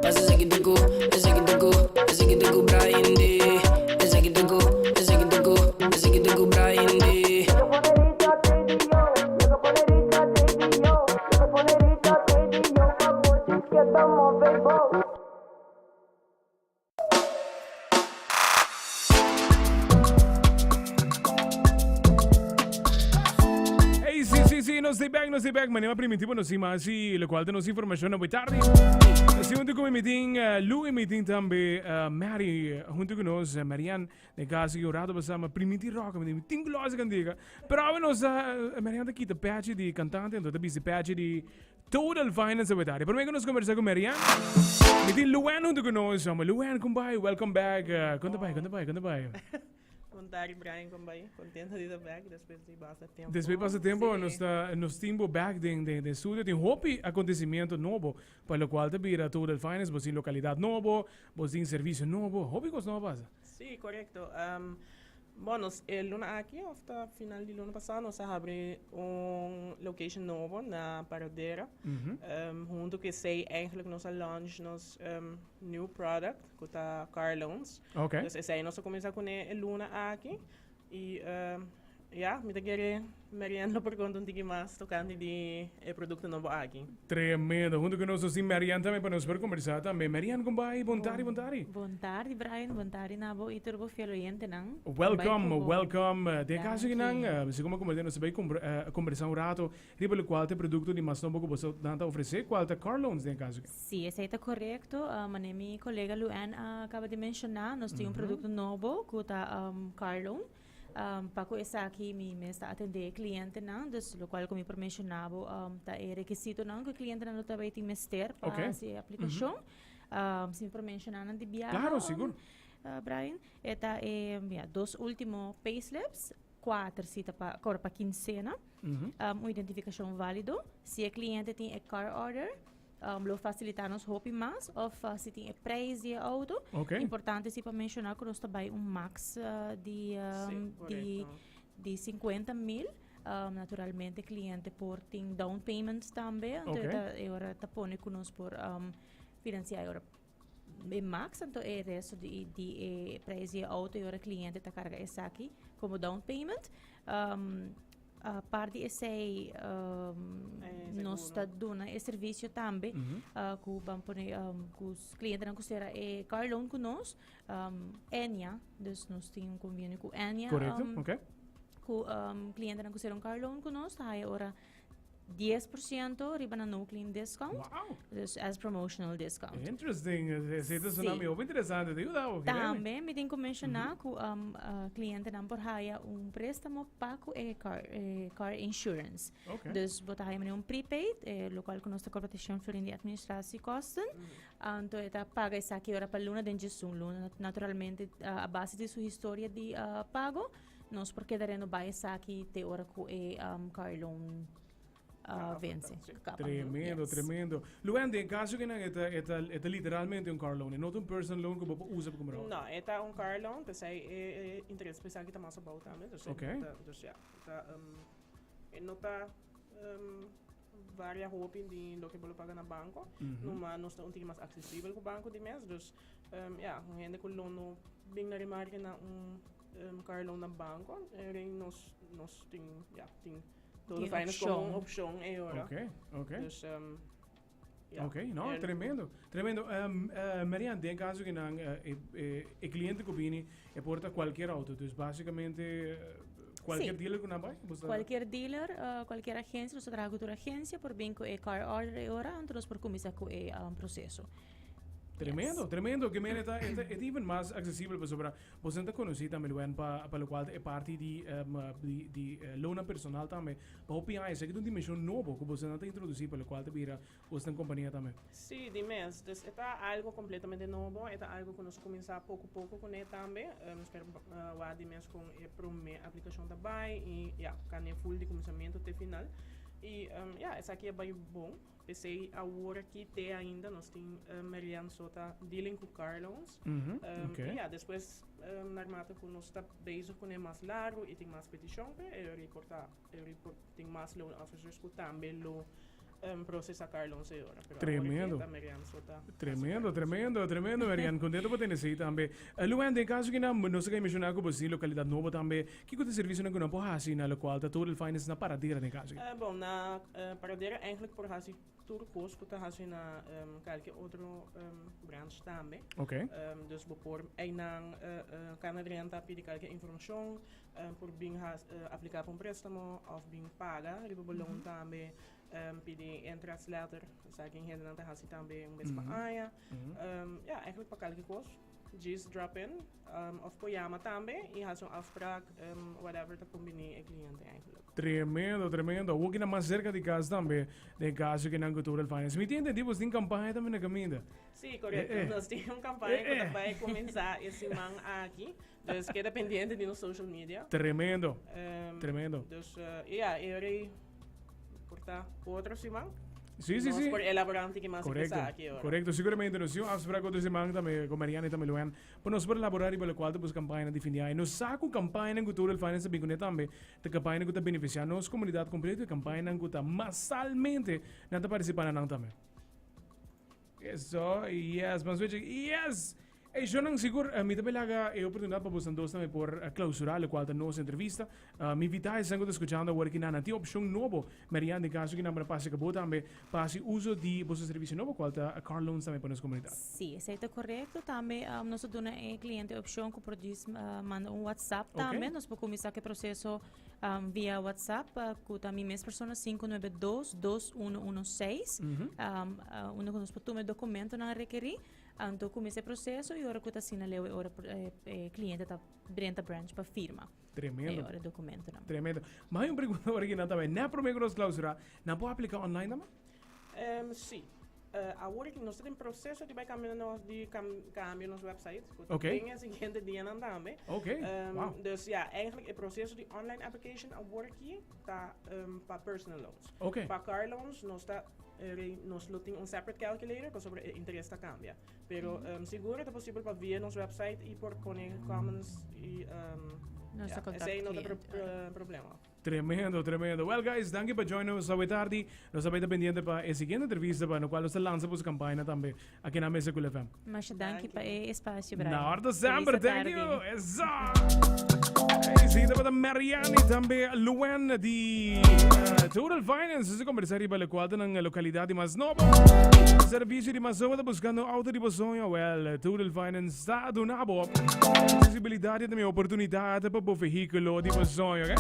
Pasa esaki ta ku, esaki ta ku, esaki ta ku Brian D. Esaki ta ku, esaki ta ku, esaki ta ku Brian D. Hey, sí, sí, sí, nos di back, nos di back. Manera primitivo nos di mas y lo cual te nos información na tarde. Así junto con mi meeting, uh, Lu y meeting tambe uh, Mary, junto con nos, uh, Marianne, de casa que un rato pasamos, primiti rock, mi ting glosa candiga. Pero ahora nos, uh, Marianne te quita patch di cantante, entonces te bisti patch di Total Finance awe tardi. Prome ku nos kombersa ku Marianne, mi tin Luann huntu ku nos. Ome Luann, kon bai? Welcome back. Kon ta bai? Kon ta bai? Kon ta bai? Bon tardi Brian, kon bai? Kontento di ta back despues di basta tempo. Despues di basta tempo nos ta nos tin bo back den den den studio. Tin hopi acontecimiento nobo pa locual ta bira Total Finance. Bo tin localidad nobo, bo tin servicio nobo, hopi cos nobo a pasa. Sí, correcto. Bon, nos e luna aki of ta final di luna pasá nos a habri un location nobo na Paradera. Hunto ku esei eigenlijk nos a launch nos new product ku ta car loans. Dus esei nos a kuminsá kuné e luna aki. I ya, mi ta kere Marianne lo por konta un tiki mas tokante di e produkto nobo aki. Tremendo. Hunto ku nos nos tin Marianne tambe pa nos por kombersá tambe. Marianne, kon bai? Bon tardi, bon tardi. Bon tardi Brian, bon tardi na bo i tur bo fiel oyentenan. Welcome, welcome. Den e kaso akinan, segun bo komprende nos ta bai kombersá un rato riba lokual ta e produkto di mas nobo ku boso nan ta ofresé, kual ta car loans den e kaso aki. Sí, esei ta korekto. Manera mi kolega Luann a kaba di menshoná, nos tin un produkto nobo ku ta car loan. Pa ku esaki mi mes ta atendé e klientenan, dus lokual ku mi por menshoná bo ta e rekisitonan ku e klientenan lo ta bai tin mester pa hasi e aplikashon. Si mi por menshoná nan di biaha, Klaro, sigur. Brian, e ta e ya dos último payslips, kuater si ta pa kobra pa kinsena, un identifikashon válido. Si e kliente tin e car order, Lo facilita nos hopi mas of si tin e prijs di e auto. Okay. Importante si pa menciona cu nos ta bay un max di Sí, di correcto. di 50 mil. Naturalmente cliente por tin down payments tambe. Anto Okay. e ta e ora ta pone cu nos por financia e ora e max anto e resto di di e prijs di e auto e ora cliente ta carga esaki como down payment. Apart di esei nos ta duna e servicio tambe cu ban pone cu clientenan cu cera e car loan cu nos, Ennia, dus nos tin un convenio cu Ennia. Correcto, ok. Cu clientenan cu cera un car loan cu nos ta haya ora 10% riba nan no claim discount. Wow. Dus as promotional discount. Interesting. Esei ta sona Sí. mi hopi interesante. Te yuda bo, Kirene. Tambe mi tin ku menshoná ku klientenan por haya un préstamo pa ku e car, e car insurance. Ok. Dus bo ta haya manera un prepaid, eh, lokual ku nos ta kobra teshen florin di administratiekosten. Anto e ta paga esaki ora pa luna den djesun luna. Naturalmente, a base di su historia di pago, Nos por keda renobá esaki te ora ku e car loan vense. Kaba. Tremendo, Yes. tremendo. Luan, den caso que nan e ta, e ta, e ta literalmente un car loan. E no ta un personal loan ku bo por usa pa kumpra auto. No, e ta un car loan, p'esei e e interes p'esaki ta mas abou tambe. Dus e Ok. no ta, dus ja, e ta e no ta varia hopi di loke bo lo paga na banco. Numa nos ta un tiki mas aksesibel ku banco di mes. Dus ja, un hende ku lo no bin na remarke na un car loan na banco, ring nos nos tin ja tin todo Tin finance como un opcion. opcion e ora. Ok, ok. Dus ja. Ok, no, El- tremendo. Tremendo. Marian, den caso que nan e, e, e cliente ku bini e por ta cualquier auto. Dus básicamente cualquier Sí. dealer ku nan bai, bo sa- Cualquier dealer, cualquier agencia, nos ta traha cu tur agencia por bin cu e car order e ora, anto nos por cuminsa cu e proceso. Tremendo, tremendo. Ke mene ta, e ta, e ta even mas aksesibel pasobra boso ta konosí tambe Luen pa pa lokual ta e parti di di di loannan personal tambe. Pa hopi aña esaki ta un dimenshon nobo ku bosonan ta introdusí pa lokual ta bira bosonan kompania tambe. Sí, di mes. Dus e ta algo kompletamente nobo, e ta algo ku nos a kuminsá poko poko kuné tambe. Nos ker wak di mes kon e promé aplikashon ta bai i ya, kane ful di kuminsamentu te final. I ya, esaki a bai bon. P'esei awor aki te ainda nos tin Marianne so ta dealing ku car loans. I ya, despues naarmate ku nos ta bezig kuné mas largu i tin mas petishon p'e, e ora por ta, e ora por tin mas loan officers ku tambe lo prosesá car loans e ora. Pero awor aki ta Marianne so ta hasi car Tremendo, tremendo, tremendo Marianne. Kontento pa tene esei tambe. Luan, den kaso ku nan nos a kai menshoná ku bo tin lokalidat nobo tambe, Kiko ta e servisionan ku nan por hasi na lokual ta Total Finance na Paradera den kaso aki? Bon, na Paradera eigenlijk por hasi tur kos ku ta hasi na kalke otro branch tambe. Dus bo por einan kana drenta pidi kalke informashon, por bin apliká pa un préstamo òf bin paga riba bo loan tambe, pidi interest letter, esaki hendenan ta hasi tambe un bes pa aña. Ya, eigenlijk pa kalke kos. Djis drop in of por yama tambe y haci un afspraak whatever ta combini e cliente eigenlijk. Tremendo, tremendo. Awor ki nan mas cerca di cas tambe, den caso ki nan cu Total Finance. Mi tin entendi bos tin campaña tambe na caminda. Sí, correcto. Eh, eh. Nos tin un campaña cu ta bay cuminsa e siman aki. Dus keda pendiente di nos social media. Tremendo. Tremendo. Dus ja, e ora ei por ta otro siman. Sí, sí, Nos sí. por elaborá un tiki mas Correcto, esaki ora. correcto. Seguramente nos tin un afspraak otro siman tambe con Mariana y tambe Luan. Pa nos por elaborá riba locual ta busca campañanan di fin di aña. Nos sa cu campañanan cu Total Finance ta bin cune tambe ta campañanan cu ta beneficiá nos comunidad completo y campañanan cu ta masalmente nan ta participá na nan tambe. Eso, yes, mas wechi, yes! Ey, shownan sigur, mi ta belaga e oportunidad pa bosan dos tambe por clausura locual ta nos entrevista. Mi invita esnan cu ta escuchando awor aki nan, nan tin opcion nobo, Marianne, den caso cu nan por a pasa cu bo tambe pa haci uso di boso servicio nobo cual ta car loans tambe pa nos comunidad. Sí, esey ta corecto. Tambe nos ta duna e cliente e opcion cu por djis manda un WhatsApp tambe. Nos por cuminsa cu e proceso Via WhatsApp cu ta mi mes persona 592 2116 unda cu nos por tuma e documentonan rekeri anto cuminsa e proceso y ora cu ta asina leu e ora e cliente ta drenta branch pa firma Tremendo. e ora e documentonan. Tremendo. Ma hay un pregunta ora ki nan ta bay. Na prome cu nos clausura, nan por aplica online tambe? Sí. Awor ki nos ta den proceso di bai cambia nos di cambia nos website. Cu Ok. Den e siguiente dianan tambe. Ok. Wow. Dus ja, eigenlijk e proceso di online application awor aki ta pa personal loans. Ok. Pa car loans nos ta nos lo tin un separate calculator pasobra e interes ta cambia. Pero siguro ta posibel pa via nos website y por pone comments y Nos ta ja, contact esey no ta cliente, problema. Tremendo, tremendo. Well guys, danki pa join nos awe tardi. Nos ta bay ta pendiente pa e siguiente entrevista pa no cual nos ta lansa boso campaña tambe aki na Mesa Cool FM. Masha danki pa e espacio, Brian. Na orde semper, Feliz thank tardi. you. Eso. Hey, sí, tabata Marianne y tambe Luen di Total Finance. Nos a conversa riba locual ta nan localidad di mas nobo. Servicio di mas nobo ta buscando auto di bo soño. Well, Total Finance ta duna bo accesibilidad y tambe oportunidad pa bo vehiculo di bo soño, okay?